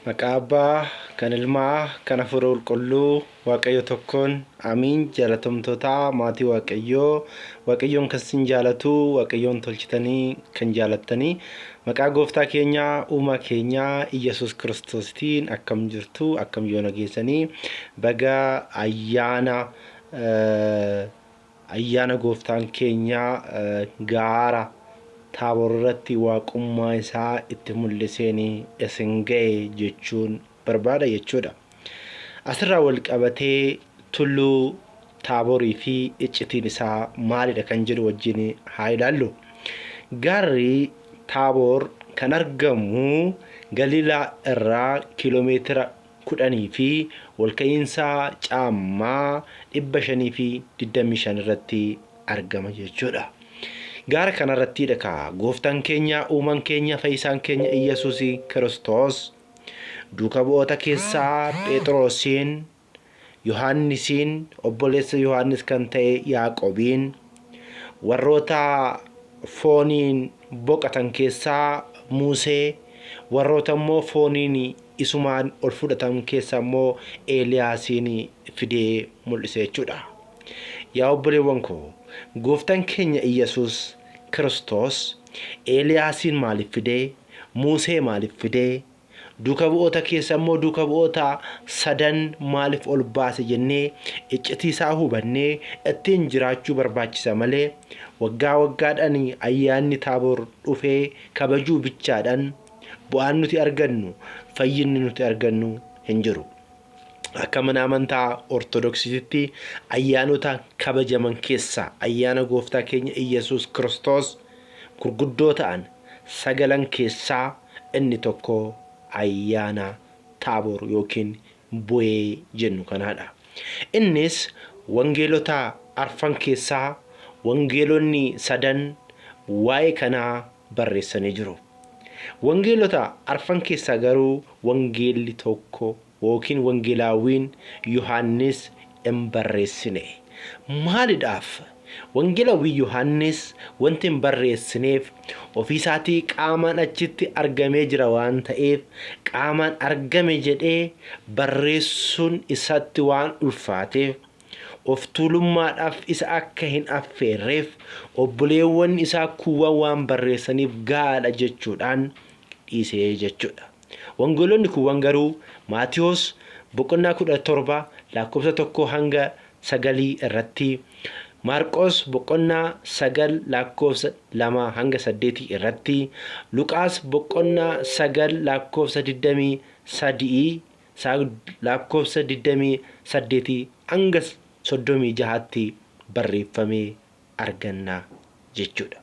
Maqaa Abbaa, kan Ilmaa, kan Hafuura Qulqulluu, Waaqayyo tokkoon, amiin. Jaalatamtoota maatii Waaqayyoo, Waaqayyoon kan sin jaalatu, Waaqayyoon tolchitanii kan jaalattanii, maqaa gooftaa keenyaa, uumaa keenyaa, Iyyasuus Kiristoostiin akkam jirtu, akkam yoona geessanii, baga ayyaana ayyaana gooftaan keenyaa gaara Taabor irratti waaqummaa isaa itti mul'iseen isin ga'e jechuun barbaada jechuudha. Asirraa wal qabatee tulluu Taaborii fi iccitiin isaa maalidha kan jedhu wajjin haa ilaallu. Gaarri Taaboor kan argamu Galiilaa irraa kiiloomeetira 10 fi olka'iinsa caammaa 525 irratti argama jechuudha. Gaara kanarrattiidha kaa gooftaan keenya uumaan keenya fayyisaan keenya Iyyasuus Kiristoos duuka bu'oota keessaa Phexrosiin, Yohaannisiin, obboleessa Yohaannis kan ta'e Yaaqobiin, warroota fooniin boqatan keessaa Muusee, warroota immoo fooniin isumaan ol fudhatan keessaa immoo Eeliyaasiin fidee mul'ise jechuudha. Yaa obboleewwan koo, gooftaan keenya Iyyasuus Kiristoos Eeliyaasiin maaliif fidee? Muusee maaliif fidee? Duuka bu'oota keessa immoo duuka bu'oota sadan maaliif ol baase jennee iccitii isaa hubannee ittiin jiraachuu barbaachisa malee waggaa waggaadhaan ayyaanni Taaboor dhufee kabajuu bichaadhaan bu'aan nuti argannu fayyinni nuti argannu hin jiru. Akka mana amantaa Ortodoksiitti ayyaanota kabajaman keessaa ayyaana gooftaa keenya Iyyasuus Kiristoos gurguddoo ta'an sagalan keessaa inni tokko ayyaana Taaboor yookiin Bu'ee jennu kanaadha. Innis wangeelota arfan keessaa wangeelonni sadan waa'ee kanaa barreessanii jiru. Wangeelota arfan keessaa garuu wangeelli tokko ykn wangeelaawwiin Yohaannis hin barreessine. Maalidhaaf? Wangeelaawwiin Yohaannis wanti hin barreessineef ofiisaatii qaamaan achitti argamee jira waan ta'eef qaamaan argame jedhee barreessuun isatti waan ulfaateef of tuulummaadhaaf isa akka hin affeerreef obboleewwan isaa kuuwwan waan barreessaniif gahaadha jechuudhaan dhiisee jechuudha. Wangeelonni kuuwwan garuu Maatiyoos boqonnaa 17 lakkoofsa 1 hanga 9 irratti, Maarqos boqonnaa 9 lakkoofsa 2 hanga 8 irratti, Luqaas boqonnaa 9 lakkoofsa 23 lakkoofsa 28 hanga 36tti barreeffamee arganna jechuudha.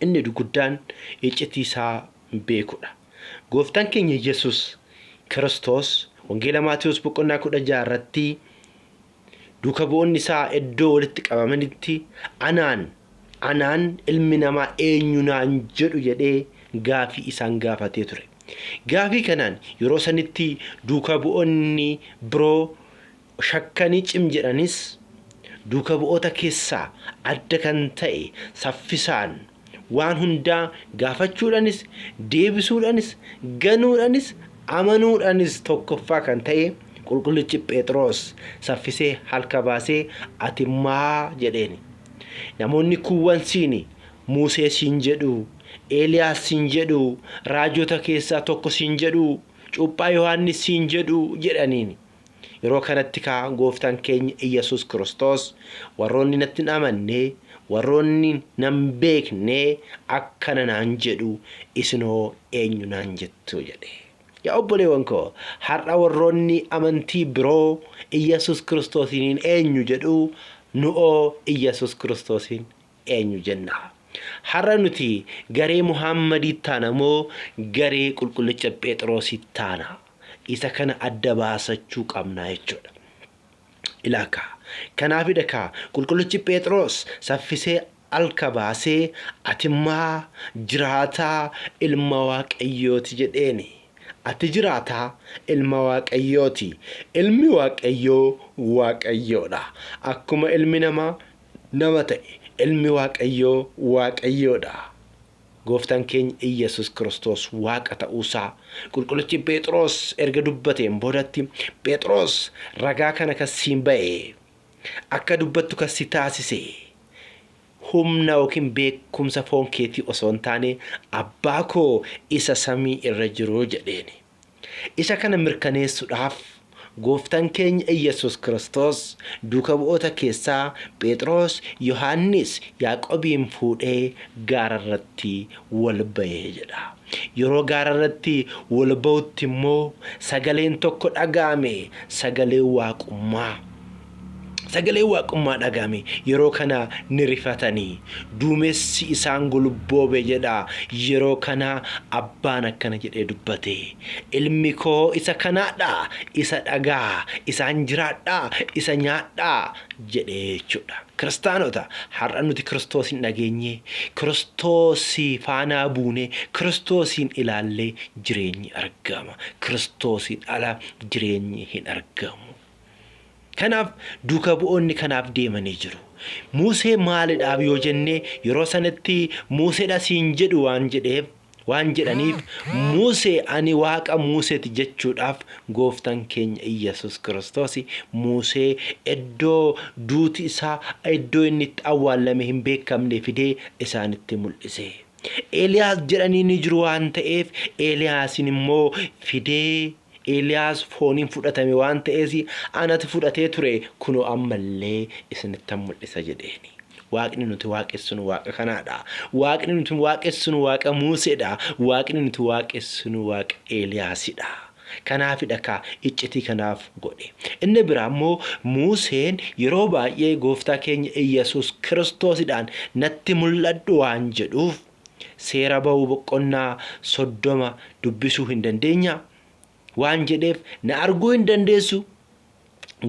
Inni guddaan iccitii isaa beekuudha. Gooftaan keenya Yesus Kiristoos Wangeela Maatewos boqonnaa 16 irratti duuka bu'oonni isaa iddoo walitti qabamanitti anaan anaan ilmi namaa eenyu naan jedhu jedhee gaafii isaan gaafatee ture. Gaafii kanaan yeroo sanitti duuka bu'oonni biroo shakkanii cim jedhanis duuka bu'oota keessaa adda kan ta'e saffisaan waan hundaa gaafachuudhanis deebisuudhanis ganuudhanis amanuudhanis tokkoffaa kan ta'e qulqullichi Pheexiroos saffisee halka baasee ati maa jedheeni. Namoonni kuuwwan siini Muusee siin jedhu, Eeliyaas siin jedhu, raajota keessaa tokko siin jedhu, cuuphaa Yohaannis siin jedhu jedhaniini. Yeroo kanatti kaa gooftaan keenya Iyyasuus Kiristoos warroonni natti hin amanne, warroonni nan beekne akkana naan jedhu isinoo eenyu naan jettu jedhe. Yaa obboleewwan koo har'a warroonni amantii biroo Iyyasuus Kiristoosiin eenyu jedhu nu'oo Iyyasuus Kiristoosiin eenyu jenna? Har'a nuti garee Muhaammadii taana moo garee qulqullicha Pheexiroosii taana? Isa kana adda baasachuu qabna jechuudha. Ilaa kaa. Kanaafidha kaa qulqullichi Pheexiroos saffisee alka baasee ati maa jiraataa ilma Waaqayyooti jedheeni. Ati jiraataa ilma Waaqayyooti. Ilmi Waaqayyoo Waaqayyoodha. Akkuma ilmi namaa nama ta'e ilmi Waaqayyoo Waaqayyoodha. Gooftaan keenya Iyyasuus Kiristoos Waaqa ta'uusaa qulqullichi Phexros erga dubbateen boodatti Phexros ragaa kana kan siin ba'e akka dubbattu kan si taasise humna yookiin beekumsa foon keetii osoo hin taane abbaa koo isa samii irra jiru jedheeni. Isa kana mirkaneessuudhaaf Gooftaan keenya Iyyasuus Kiristoos duuka bu'oota keessaa Pheexiroos, Yohaannis, Yaaqobiin fuudhee gaara irratti wal ba'e jedha. Yeroo gaara irratti wal ba'utti immoo sagaleen tokko dhaga'ame, sagalee waaqummaa. Sagaleen waaqummaa dhaga'ame. Yeroo kana ni rifatanii. Duumessi isaan golboobe jedha. Yeroo kana abbaan akkana jedhee dubbate. Ilmi koo isa kanaadha. Isa dhagaa. Isaan jiraadhaa. Isa nyaadhaa jedhee jechuudha. Kiristaanota har'a nuti Kiristoosin dhageenye, Kiristoosii faanaa buune, Kiristoosiin ilaallee jireenyi argama. Kiristoosiin ala jireenyi hin argamu. Kanaaf duuka bu'oonni kanaaf deemanii jiru. Muusee maalidhaaf yoo jenne yeroo sanatti Muuseedha siin jedhu waan jedheef waan jedhaniif Muusee ani waaqa Muuseeti jechuudhaaf gooftaan keenya Iyyasuus Kiristoos Muusee iddoo duuti isaa iddoo inni itti awwaallame hin beekamne fidee isaanitti mul'ise. Eeliyaas jedhanii ni jiru waan ta'eef Eeliyaasin immoo fidee Eeliyaas fooniin fudhatame waan ta'ees anatu fudhatee ture kunoo ammallee isinittan mul'isa jedheeni. Waaqni nuti waaqessinu waaqa kanaadha. Waaqni nuti waaqessinu waaqa Muuseedha. Waaqni nuti waaqessinu waaqa Eeliyaasidha. Kanaafidha kaa iccitii kanaaf godhe. Inni biraa immoo Muuseen yeroo baay'ee gooftaa keenya Iyyasuus Kiristoosidhaan natti mul'adhu waan jedhuuf Seera Ba'uu boqonnaa 30 dubbisuu hin dandeenyaa? Waan jedheef na arguu hin dandeessu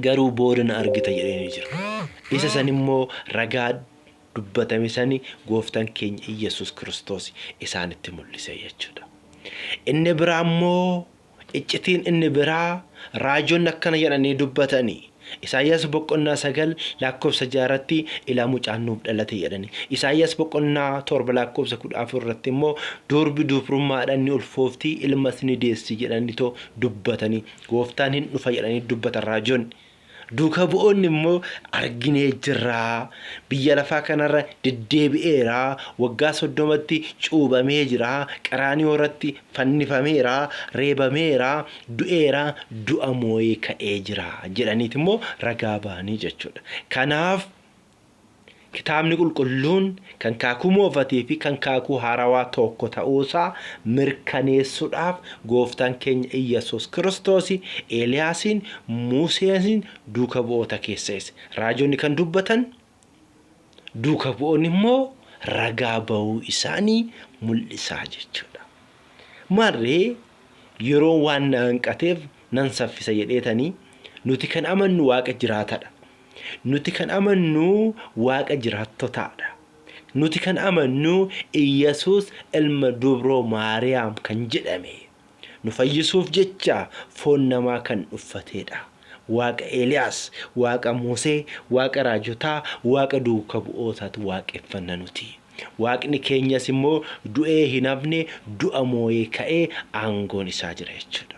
garuu booda na argita jedhee jira. Isa san immoo ragaa dubbatame sani gooftaan keenya Iyyasuus Kiristoos isaanitti mul'ise jechuudha. Inni biraa immoo Iccitiin inni biraa raajonni akkana jedhanii dubbatani. Isaayyaas boqonnaa 9 lakkoofsa 6 irratti ilaa mucaan nuuf dhalate jedhani. Isaayyaas boqonnaa 7 lakkoofsa 14 irratti immoo durbi dubrummaadhaan ni ulfoofti ilmas ni deessi jedhanitoo dubbatanii gooftaan hin dhufa jedhanii dubbatan raajonni. Duuka bu'oonni immoo arginee jirra. Biyya lafaa kanarra deddeebi'eera. Waggaa 30tti cuubamee jira. Qaraaniyoo irratti fannifameera. Reebameera. Du'eera. Du'a moo'ee ka'ee jira jedhaniiti immoo ragaa ba'anii jechuudha. Kanaaf Kitaabni Qulqulluun kan Kaakuu Moofatii fi kan Kaakuu Haarawaa tookko ta'uusaa mirkaneessuudhaaf Gooftaan keenya Iyyasuus Kiristoosi Eeliyaasiin, Muuseesiin duuka bu'oota keessa Raajonni kan dubbatan duuka bu'oonni immoo ragaa ba'uu isaanii mul'isaa jechuudha. Maarree yeroon waan na hanqateef nan saffisa jedheetanii nuti kan amannu Waaqa jiraatadha. Nuti kan amannu Waaqa jiraattotaadha. Nuti kan amannu Iyyasuus ilma dubroo Maariyaam kan jedhame nu fayyisuuf jecha foon namaa kan uffateedha. Waaqa Eeliyaas, Waaqa Muusee, Waaqa raajotaa, Waaqa duuka bu'ootaatu waaqeffanna nuti. Waaqni keenyas immoo du'ee hin hafne du'a moo'ee ka'ee aangoon isaa jira jechuudha.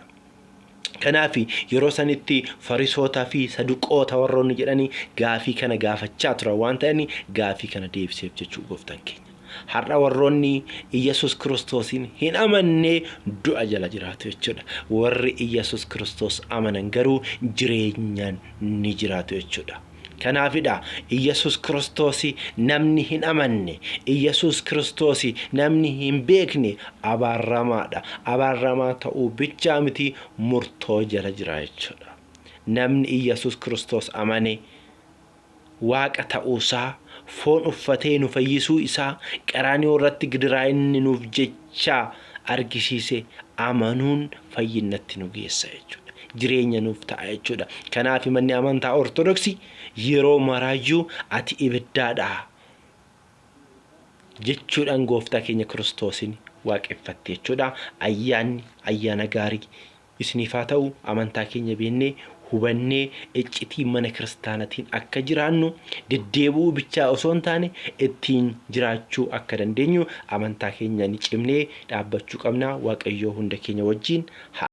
Kanaaf yeroo sanitti Farisootaa fi Saduqoota warroonni jedhanii gaafii kana gaafachaa turan waan ta'anii gaafii kana deebiseef jechuu gooftaan keenya. Har'a warroonni Iyyasuus Kiristoosiin hin amanne du'a jala jiraatu jechuudha. Warri Iyyasuus Kiristoos amanan garuu jireenyaan ni jiraatu jechuudha. Kanaafidha Iyyasuus Kiristoosi namni hin amanne, Iyyasuus Kiristoosi namni hin beekne abaarramaadha. Abaarramaa ta'uu bichaa miti murtoo jala jira jechuudha. Namni Iyyasuus Kiristoos amane Waaqa ta'uusaa, foon uffatee nu fayyisuu isaa, qaraaniyoo irratti gidiraa inni nuuf jecha argisiise amanuun fayyinnatti nu geessa jechuudha. Jireenya nuuf ta'a jechuudha. Kanaaf manni amantaa Ortodoksii yeroo maraayyuu ati ibiddaadha jechuudhaan gooftaa keenya Kiristoosiin waaqeffatti jechuudha. Ayyaanni ayyaana gaarii isiniif haa ta'u. Amantaa keenya beennee hubannee iccitii mana kiristaanatiin akka jiraannu, deddeebi'uu bichaa osoo hin taane ittiin jiraachuu akka dandeenyu amantaa keenya ni cimnee dhaabbachuu qabna. Waaqayyoo hunda keenya wajjin haa.